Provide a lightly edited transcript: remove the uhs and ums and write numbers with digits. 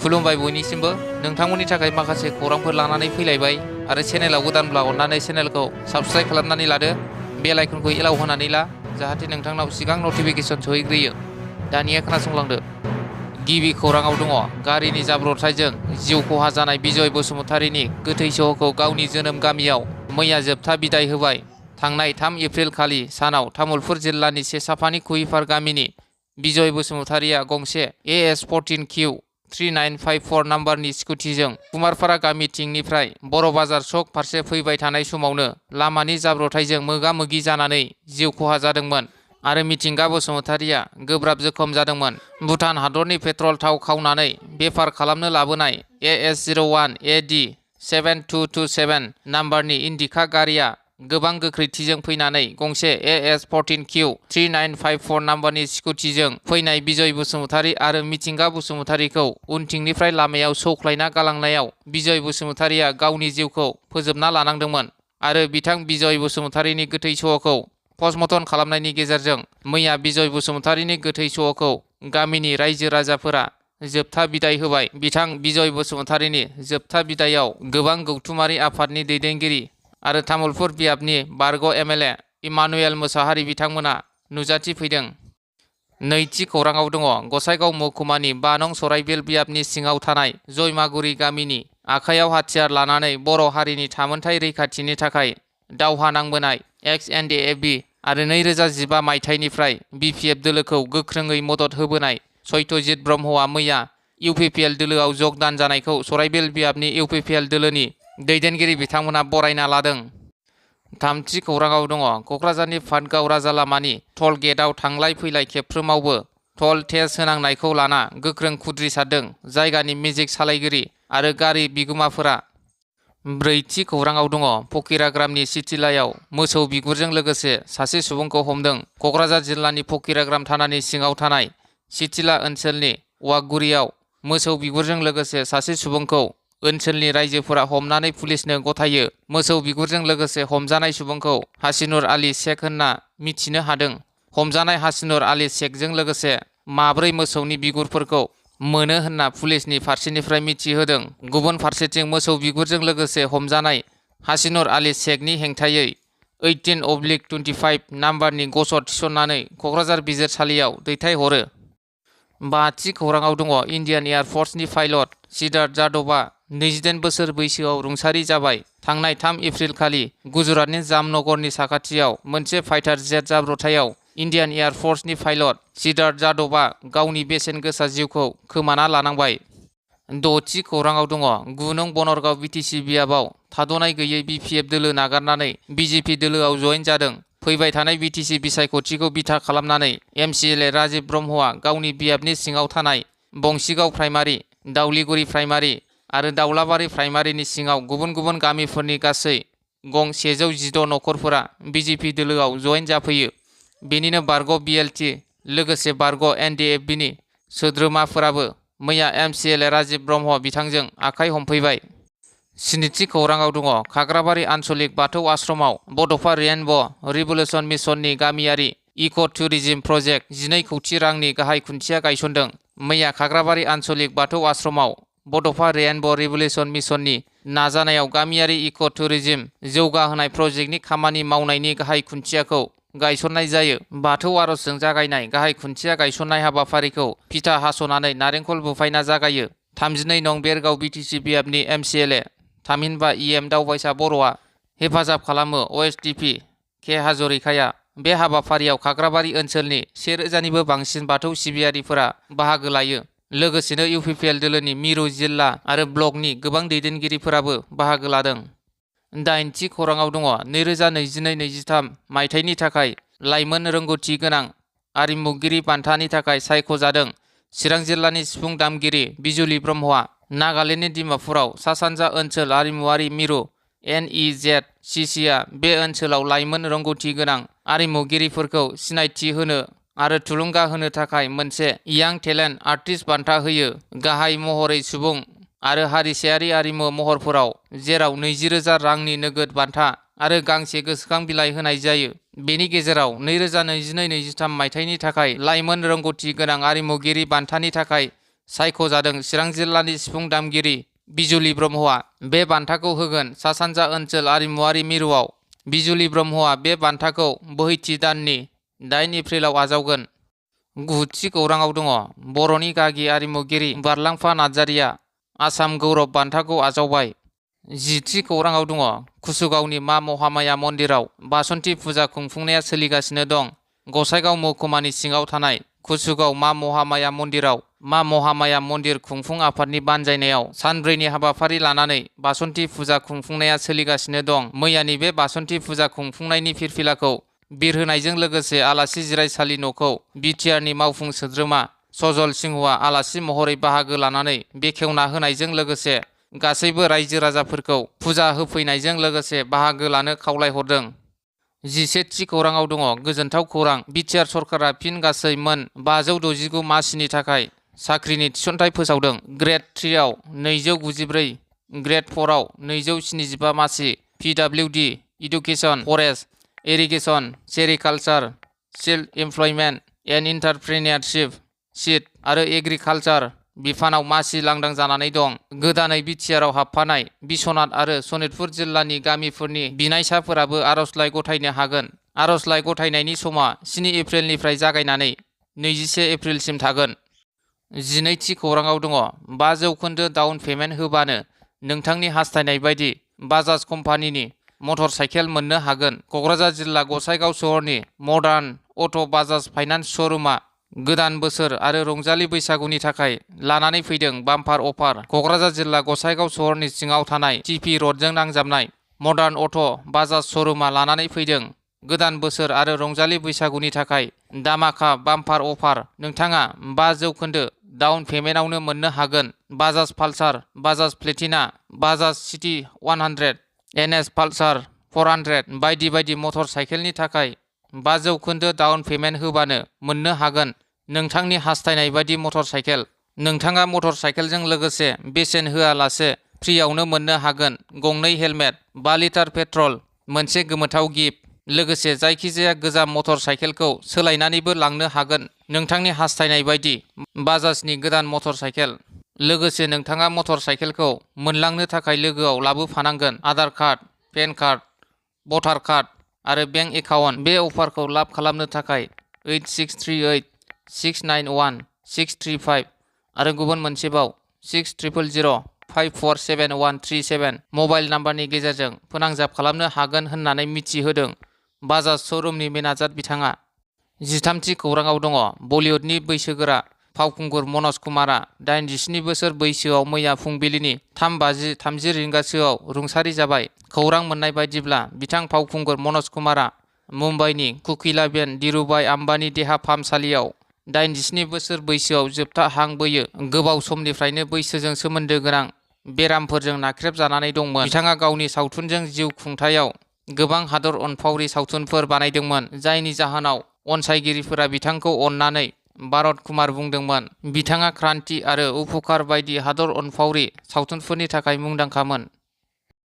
खुलुमबाय बयनिसिमबो नोंथांमोननि थाखाय माखासे खौरांफोर लानानै फैलायबाय आरो चेनेलाव गोदानब्ला अननानै चेनेलखौ साबस्क्राइब खालामनानै लादो बेल आइकनखौ एलाव होनानै ला जाहाथे नोंथांनाव सिगां नटिफिकेसन सहैग्रोयो। दानिया खोनासंलांदो। गिबि खौराङाव दङ गारिनि जाब्रबथायजों जिउ खहा जानाय बिजय बसुमतारीनि गोथै सहखौ गावनि जोनोम गामियाव मैया जोबथा बिदाय होबाय। थांनाय 3 एप्रिल खालि सानाव तामुलपुर जिल्लानि सेसाफानि कुहिपार गामिनि बिजय बसुमतारीया गंसे AS14Q3954 नाम्बारनि स्कुटिजों कुमारपारा गामिथिंनिफ्राय बर' बाजार सक फारसे फैबाय थानाय समावनो लामानि जाब्रबथायजों मोगा-मोगि जानानै जिउ खहा जादोंमोन आरो मिथिंगा बसुमतारीया गोब्राब जोखोम जादोंमोन। भुटान हादरनि पेट्रल थाव खावनानै बेफार खालामनो लाबोनाय AS01AD7227 नाम्बारनि इन्डिका गारिया गोबां गोख्रैथिजों फैनानै गंसे AS14Q3954 नाम्बारनि स्कुटिजों फैनाय बिजय बसुमतारी आरो मिथिंगा बसुमतारीखौ उनथिंनिफ्राय लामायाव सौख्लायना गालांनायाव बिजय बसुमतारीया गावनि जिउखौ फोजोबना लानांदोंमोन आरो बिथां बिजय बसुमतारीनि गोथै सहखौ पस्टमर्टम खालामनायनि गेजेरजों मैया बिजय बसुमतारीनि गोथै सहखौ गामिनि रायजो राजाफोरा जोबथा बिदाय होबाय। बिथां बिजय बसुमतारीनि जोबथा बिदायाव गोबां गौथुमारि आफादनि दैदेनगिरि आरो तामुलपुर बियाबनि बारग' MLA इमानुएल मोसाहारि बिथांमोना नुजाथिफैदों। नैथि खौराङाव दङ गसाइगाव महकुमानि 5 नं सराइबिल बियाबनि सिङाव थानाय जयमागुरि गामिनि आखायाव हाथियार लानानै बर' हारिनि थामोनथाय रैखाथिनि थाखाय दावहा नांबोनाय ex-NDFB आरो 2015 मायथाइनिफ्राय BPF दोलोखौ गोख्रोङै मदद होबोनाय सत्यजित ब्रह्मआ मैया UPPL दोलोआव जगदान जानायखौ सराइबिल बियाबनि UPPL दोलोनि दैदेनगिरि बिथांमोना बरायना लादों। थामथि खौराङाव दङ क'क्राझारनि पाटगाव राजा लामानि टल गेटआव थांलाय फैलाय खेबफ्रोमावबो टल टेक्स होनांनायखौ लाना गोख्रों खुद्रिसारदों जायगानि मेजिक सालायगिरि आरो गारि बिगोमाफोरा। ब्रैथि खौराङाव दङ फकिराग्रामनि सिथिलायाव मोसौ बिगुरजों लोगोसे सासे सुबुंखौ हमदों। क'क्राझार जिल्लानि फकिराग्राम थानानि सिङाव थानाय सिथिला ओनसोलनि वागगुरियाव मोसौ बिगुरजों लोगोसे सासे सुबुंखौ ओनसोलनि रायजोफोरा हमनानै पुलिसनो गथायो। मोसौ बिगुरजों लोगोसे हमजानाय सुबुंखौ हासिनुर आली शेख होनना मिथिनो हादों। हमजानाय हासिनुर आली शेखजों लोगोसे 4 मोसौनि बिगुरफोरखौ मोनो होनना पुलिसनि फारसेनिफ्राय मिथिहोदों। गुबुन फारसेथिं मोसौ बिगुरजों लोगोसे हमजानाय हासिनुर आली शेखनि हेंथायै 18/25 नाम्बारनि गसर थिसननानै क'क्राझार बिजिरसालियाव दैथायहरो। बाथि खौराङाव दङ इन्डियान एयार फर्सनि पाइलट सिद्धार्थ जाधवआ 28 बोसोर बैसोआव रुंसारि जाबाय। थांनाय 3 एप्रिल खालि गुजरातनि जामनगरनि साखाथियाव मोनसे फाइटार जेट जाब्रबथायाव इन्डियान एयार फर्सनि पाइलट सिद्धार्थ जाधवआ गावनि बेसेन गोसा जिउखौ खोमाना लानांबाय। द'थि खौराङाव दङ 9 नं बनरगाव BTC बियाबाव थाद'नाय गैयै BPF दोलो नागारनानै BJP दोलोआव जयेन जादों। फैबाय थानाय BTC बिसायख'थिखौ बिथा खालामनानै MCLA राजिब ब्रह्मआ गावनि बियाबनि सिङाव थानाय बंसिगाव प्राइमारि, दाउलिगुरि प्राइमारि आरो दाउलाबारि प्राइमारिनि सिङाव गुबुन गुबुन गामिफोरनि गासै गं 116 नखरफोरा BJP दोलोआव जयेन जाफैयो। बेनिनो बारग' BLT लोगोसे बारग' NDFBनि सोद्रोमाफोराबो मैया MCLA राजिब ब्रह्म बिथांजों आखाइ हमफैबाय। स्निथि खौराङाव दङ खाग्राबारि आन्सलिक बाथौ आश्रमाव बड'फा रेइनब' रिभलिउसन मिसननि गामियारि इक' टुरिज्म प्रजेक्ट 12 कौटि रांनि गाहाय खुन्थिया गायसनदों। मैया खाग्राबारि आन्सलिक बाथौ आश्रमाव बड'फा रेइनब' रिभलिउसन मिसननि नाजानायाव गामियारि इक' टुरिज्म जौगाहोनाय प्रजेक्टनि खामानि मावनायनि गाहाय खुन्थियाखौ गायसननाय जायो। बाथौ आर'जजों जागायनाय गाहाय खुन्थिया गायसननाय हाबाफारिखौ फिथा हास'नानै नारेंखल बुफायना जागायो। 32 नं बेरगाव BTC बियाबनि MCLA थामहिनबा EM दावबायसा बर'आ हेफाजाब खालामो। OSDP के हाजरिकाया बे हाबाफारियाव खाग्राबारि ओनसोलनि 1000निबो बांसिन बाथौ सिबियारिफोरा बाहागो लायो। लोगोसेनो UPPL दोलोनि मिरु जिल्ला आरो ब्लकनि गोबां दैदेनगिरिफोराबो बाहागो लादों। 8थि खौराङाव दङ 2022-23 मायथाइनि थाखाय लाइमोन रोंगौथि गोनां आरिमुगिरि बान्थानि थाखाय सायख'जादों। चिरां जिल्लानि सिफुं दामगिरि बिजुलि ब्रह्मआ नागालेन्डनि डिमापुराव सा-सानजा ओनसोल आरिमुआरि मिरु NEZCCआ बे ओनसोलाव लाइमोन रोंगौथि गोनां आरिमुगिरिफोरखौ सिनायथि होनो आरो थुलुंगा होनो थाखाय मोनसे यां टेलेन्ट आर्टिस्ट बान्था होयो। गाहाय महरै सुबुं आरो हारिसायारि आरिमु महरफोराव जेराव 20,000 रांनि नोगोद बान्था आरो गांसे गोसोखां बिलाइ होनाय जायो। बेनि गेजेराव 2022-23 मायथाइनि थाखाय लाइमोन रोंगौथि गोनां आरिमुगिरि बान्थानि थाखाय सायख'जादों। चिरां जिल्लानि सिफुं दामगिरि बिजुलि ब्रह्मआ बे बान्थाखौ होगोन। सा सानजा ओनसोल आरिमुवारि मिरुआव बिजुलि ब्रह्मआ बे बान्थाखौ बोहैथि दाननि 8 एप्रिलाव आजावगोन। गुथि खौराङाव दङ। बर'नि गागि आरिमुगिरि बारलांफा नार्जारिया आसाम गौरब बान्थाखौ आजावबाय। 10थि खौराङाव दङ। कुसुगावनि मा महामाया मन्दिराव बासन्ति फुजा खुंफुंनाया सोलिगासिनो दं। गसाइगाव महकुमानि सिङाव थानाय कुसुगाव मा महामाया मन्दिराव मा महामाया मन्दिर खुंफुं आफादनि बानजायनायाव सानब्रैनि हाबाफारि लानानै बासन्ति फुजा खुंफुंनाया सोलिगासिनो दं। मैयानि बे बासन्ति फुजा खुंफुंनायनि फिरफिलाखौ बिरहोनायजों लोगोसे आलासि जिरायसालि न'खौ बिटिआरनि मावफुं सोद्रोमा सजल सिंहआ आलासि महरै बाहागो लानानै बेखेवना होनायजों लोगोसे गासैबो रायजो राजाफोरखौ फुजा होफैनायजों लोगोसे बाहागो लानो खावलायहरदों। 11थि खौराङाव दङ। गोजोनथाव खौरां। बिटिआर सरकारा फिन गासै मोन 569 मासिनि थाखाय साख्रिनि थिसनथाइ फोसावदों। ग्रेड 3 आव 294, ग्रेड 4 आव 275 मासि, PWD, education, forest, irrigation, sericulture, सिल्ड एमप्लयमेन्ट एन्ड एन्टारप्रेनियरशिप, सिट आरो एग्रिकालचार बिफानाव मासि लांदां जानानै दं। गोदानै बिटिआरआव हाबफानाय बिस्वनाथ आरो सनितपुर जिल्लानि गामिफोरनि बिनायसाफोराबो आर'जलाइ गथायनो हागोन। आर'जलाइ गथायनायनि समा 7 एप्रिलनिफ्राय जागायनानै 21 एप्रिलसिम थागोन। 12थि खौराङाव दङ। 5% डाउन पेमेन्ट होबानो नोंथांनि हास्थायनाय बायदि बाजाज कम्पानिनि मटर साइकेल मोननो हागोन। क'क्राझार जिल्ला गसाइगाव सहरनि मडार्न अट' बाजाज फाइनान्स श'रुमा गोदान बोसोर आरो रंजालि बैसागुनि थाखाय लानानै फैदों बाम्पार अफार। क'क्राझार जिल्ला गसाइगाव सहरनि सिङाव थानाय टिपि रडजों नांजाबनाय मडार्न अट' बाजाज श'रुमा लानानै फैदों गोदान बोसोर आरो रंजालि बैसागुनि थाखाय दामाखा बाम्पार अफार। नोंथाङा 5% डाउन पेमेन्टआवनो मोननो हागोन। Bajaj Pulsar, Bajaj Platina, Bajaj CT 100, NS Pulsar 400 बायदि बायदि मटर साइकेलनि थाखाय 5% डाउन पेमेन्ट होबानो मोननो हागोन नोंथांनि हास्थायनाय बायदि मटर साइकेल। नोंथाङा मटर साइकेलजों लोगोसे बेसेन होआलासे फ्रियावनो मोननो हागोन गंनै हेलमेट, 5 लिटार पेट्रल, मोनसे गोमोथाव गिफ्ट। लोगोसे जायखिजाया गोजाम मटर साइकेलखौ सोलायनानैबो लांनो हागोन नोंथांनि हास्थायनाय बायदि बाजाजनि गोदान मटर साइकेल। लोगोसे नोंथाङा मटर साइकेलखौ मोनलांनो थाखाय लोगोआव लाबोफानांगोन आधार कार्ड, पेन कार्ड, भटार कार्ड आरो बेंक एकाउन्ट। बे अफारखौ लाब खालामनो थाखाय 8638691635 आरो गुबुन मोनसेबाव 6000054737 मबाइल नाम्बारनि गेजेरजों फोनांजाब खालामनो हागोन होननानै मिथिहोदों बाजाज श'रुमनि मेनेजार बिथाङा। 13थि खौराङाव दङ। बलिउडनि बैसोगोरा फावखुंगुर मनज कुमारआ 87 बोसोर बैसोआव मैया फुंबिलिनि 3:30 रिंगासोआव रुंसारि जाबाय। खौरां मोननाय बायदिब्ला बिथां फावखुंगुर मनज कुमारआ मुम्बाइनि कुकिलाबेन धीरुभाई आम्बानी देहा फाहामसालियाव 87 बोसोर बैसोआव जोबथा हां बोयो। गोबाव समनिफ्रायनो बैसोजों सोमोन्दो गोनां बेरामफोरजों नाख्रेबजानानै दंमोन। बिथाङा गावनि सावथुनजों जिउ खुंथायाव गोबां हादर अनफावरि सावथुनफोर बानायदोंमोन जायनि जाहोनाव अनसायगिरिफोरा बिथांखौ अननानै भारत कुमार बुंदोंमोन। बिथाङा क्रान्ति आरो उपकार बायदि हादर अनफावरि सावथुनफोरनि थाखाय मुंदांखामोन।